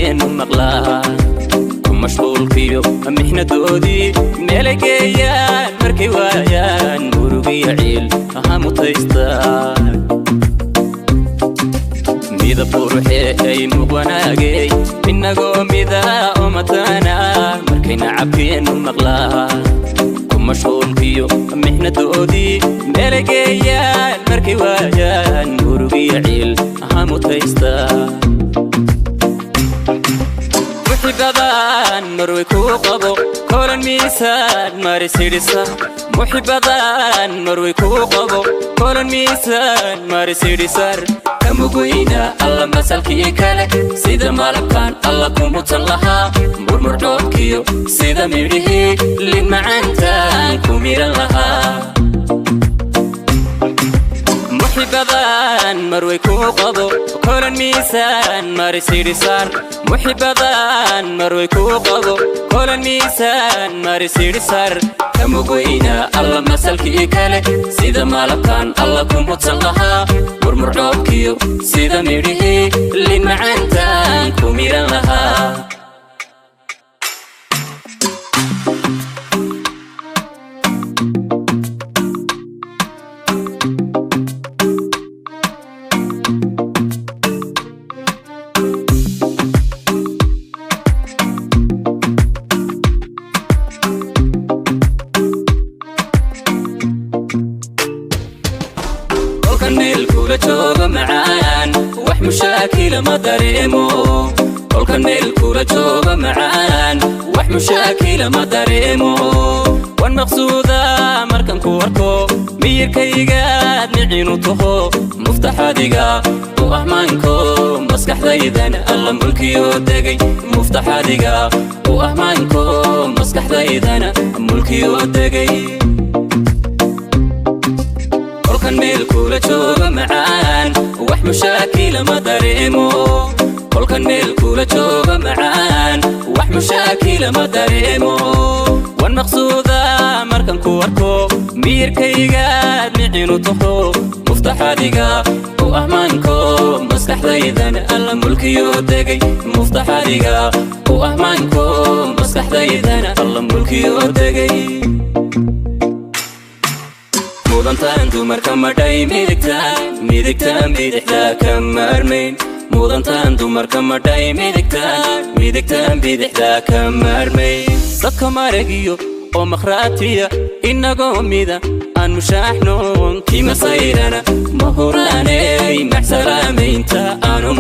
Nacabkeennu maqlaa ku mashquulkiyo mixnadoodii meelay geeyaan markay waayaan murugiyo ciil aha mutaystaa. Midab quruxee ay muuq wanaagay inagoo mida oo mataana markay nacabkeennu maqlaa ku mashquulkiyo mixnadoodii meelay geeyaan markay waayaan murugiyo ciil aha mutaystaa. Muxibadan marway kuu qabo kolan miisaan marisidhisa, muxibadan marway kuu qabo kolan miisaan marisidhisar kamuguyna alla masalkii kale sida malabkan alla kumutan lahaa murmurdhoobkiyo sida midhihii lin macaantaan ku miran lahaa. Muxibadan marway kuu qabo kolan miisaan marisidhisar, muxibadan marway kuu qabo kolan miisaan marisidhisar kamuguyna alla masalkii kale sida malabkan alla kumutan lahaa murmurdhoobkiyo sida midhihii lin macaantaan ku miran lahaa. Kolkan meel kula joogo macaan wax mushaakila ma dareemo, kolkan meel kula joogo macaan wax mushaakila ma dareemo. Wan maqsuuda markan ku arko miyirkaygaad micinu taho muftaxadiga u ahmaanko maskaxdaydana alla mulkiyo degay, muftaxadiga u ahmaanko maskaxdaydana mulkiyo degay. Kolkan meel kula joogo macaan wax mushaakila ma dareemo, kolkan meel kula joogo macaan wax mushaakila ma dareemo. Wan maqsuuda markan ku arko miyirkaygaad micinu taho muftaxadiga u ahmaanko maskaxdaydana alla mulkiyo degay, muftaxadiga u ahmaanko maskaxdaydana alla mulkiyo degay. Mudantaan dumarka madhay midigta, midigta bidixda ka maarmayn, mudantaan dumarka madhay midigta, midigta bidixda ka maarmayn. Dadka maragiyo oo makhraatiya inagoo mida aan mushaaxnoon kimasayrana ma huraaney maxsalaamaynta aanu.